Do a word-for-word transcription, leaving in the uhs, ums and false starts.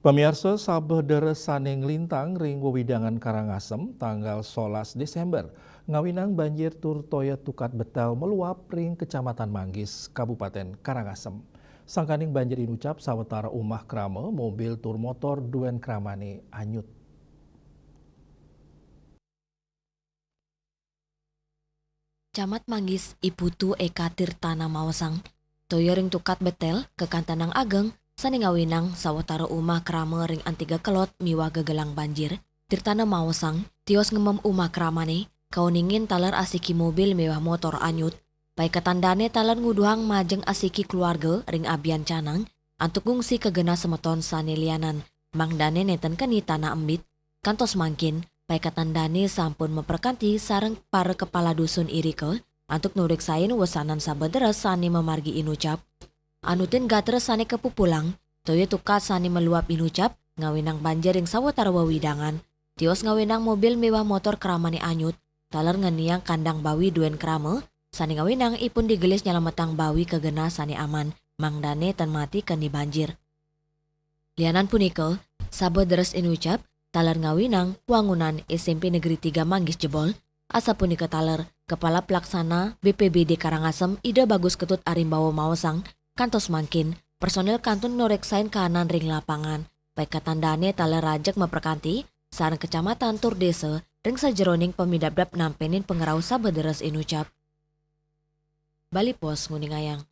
Pamiarsa, sabeh deres sane nglintang ring wewidangan Karangasem tanggal solas Desember ngawinang banjir tur toya tukat betel meluap ring Kecamatan Manggis, Kabupaten Karangasem. Sangkaning banjir inucap sawetara umah krama, mobil tur motor duen kramane anyut. Camat Manggis, I Putu Eka Tirtana maosang, toya ring tukat betel kakantenang ageng sane ngawinang sawetara umah krama ring antiga kelod miwah gegelang banjir. Tirtana maosang, tios ngemem umah kramane, kauningin taler asiki mobil miwah motor anyut. Paiketan dane taler nguduhang majeng asiki keluarga ring abian canang, antuk ngungsi ka genah semeton sane lianan, mangdane nenten keni tanah embit. Kantos mangkin, paiketan dane sampun maprekanti sareng para kepala dusun irika antuk nureksain wesanan sabeh deres sane mamargi inucap. Anutin gatra sane kapupulang, toya tukat sane meluap inucap, ngawinang banjir ring sawetara wewidangan, tios ngawinang mobil miwah motor kramane anyut, taler ngeniang kandang bawi duen krama, sane ngawinang ipun digelis nyelametang bawi ka genah sane aman, mangdane tan mati keni banjir. Lianan punika, sabeh deres inucap, taler ngawinang wangunan S M P Negeri Tiga Manggis jebol, asapunika taler Kepala Pelaksana B P B D Karangasem Ida Bagus Ketut Arimbawa maosang, kantos mangkin, personil kantun nureksain kaanan ring lapangan. Paiketan dane taler rajeg maprekanti, sareng kecamatan tur desa, ring sajeroning pamidabdab nampenin pangrauh sabeh deres inucap. Bali Post nguningayang.